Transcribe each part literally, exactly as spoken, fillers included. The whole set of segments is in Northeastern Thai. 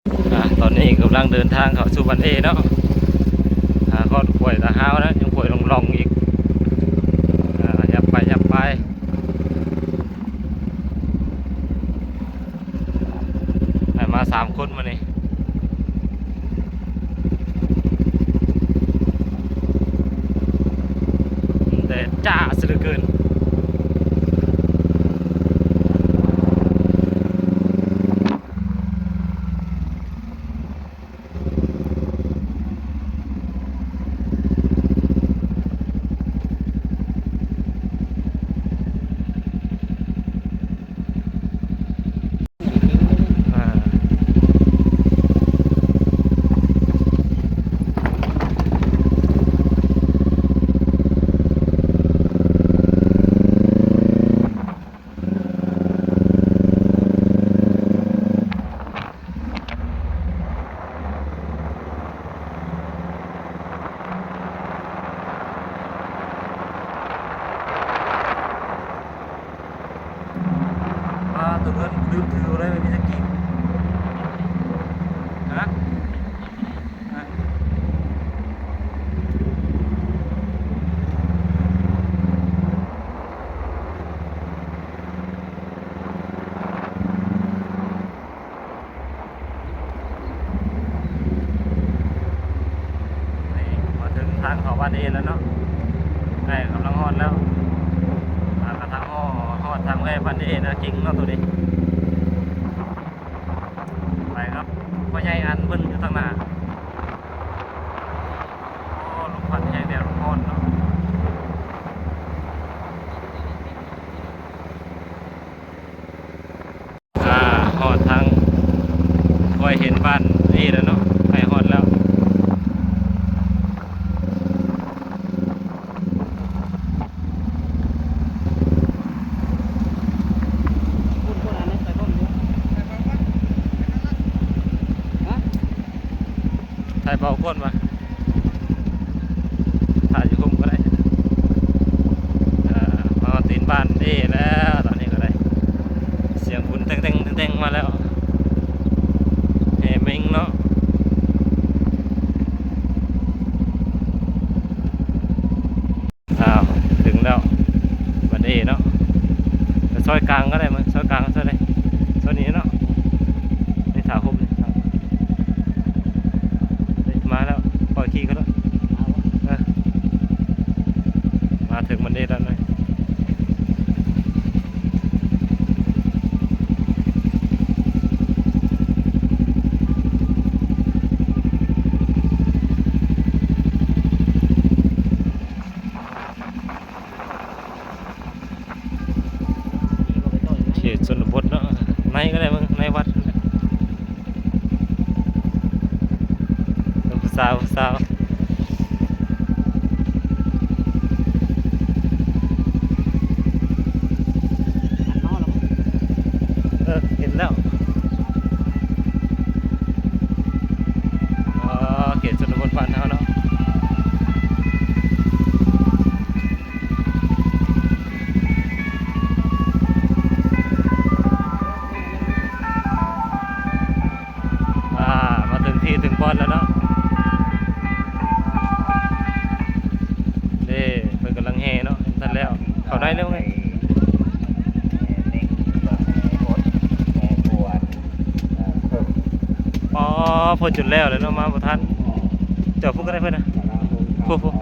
อ่า ตอนนี้กำลังเดินทางเข้าสู่บ้านเอเนาะ อ่า ฮอดห้วยตาฮาวนะ ยังห้วยล่องๆอีก อ่า ยับไป ยับไป อ่า มาสามคนมื้อนี้ แดดจ้าซะเหลือเกิน อ่า อ่า ตัวเงินลืมถือเลย มีสักกี่ ฮะ ฮะ นี่มาถึงทางเข้าบ้านเอแล้วเนาะ ใกล้กำลังฮอดแล้ว มากระทั่งฮอด ฮอดทางแวะบ้านเอนะ จริงเนาะตัวนี้ ไปครับ พ่อใหญ่อันเพิ่นอยู่ทางหน้า โอ้ ลมพัดแฮง แดดร้อนเนาะ อ่า ฮอดทาง ค่อยเห็นบ้านเอแล้วเนาะ ใกล้ฮอดแล้ว ถ่ายเบาก้นมา ถ่ายอยู่คุมก็ได้ อ่า มาตีนบ้านเอแล้ว ตอนนี้ก็ได้ เสียงบุญเต็งๆๆๆมาแล้ว แห่เม็งเนาะ อ้าว ถึงแล้ว บ้านเอเนาะ ไปซอยกลางก็ได้มั้ง ซอยกลางซอยใด ซอยนี้เนาะ นี่ถาคมเลย เฮ้ย มาแล้ว ปล่อยขี่เขาแล้ว เอาวะ เออ มาถึงบ้านเอแล้วนะ เขตชนบทเนาะ ในก็ได้มึง ในวัด ผู้สาว ผู้สาว เออ เห็นแล้ว อ๋อ เขตชนบทบ้านเฮาเนาะ อ่า มาถึงที่ถึงบ่อนแล้วเนาะ นี่เพิ่นกำลังแห่เนาะ ทันแล้ว เข้าได้แล้วไง อ๋อ เพิ่นจุดแล้วแหละเนาะ มาบ่ทัน จอดพุ้นก็ได้เพิ่นนะ พุ้น พุ้น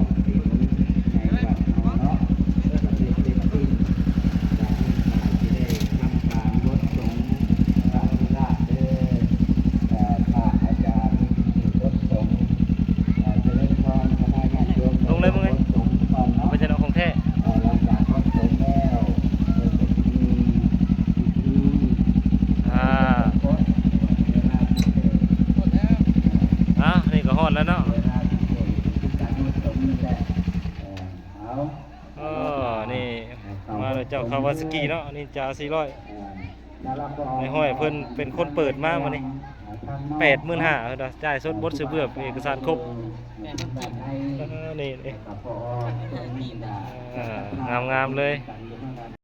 ลงเลยมึงเอ้ย เป็นจังได๋ของแท้ อ่า อ่ะ นี่ก็ฮอดแล้วเนาะ เออ นี่ มาแล้วเจ้าคาวาซากิเนาะ นินจาสี่ร้อย นายห้อยเพิ่นเป็นคนเปิดมามื้อนี้ แปดหมื่นห้า เพิ่นว่าจ่ายสดเบิดซื้อเพื่อเอกสารครบ เออ นี่ นี่ เออ งามๆเลย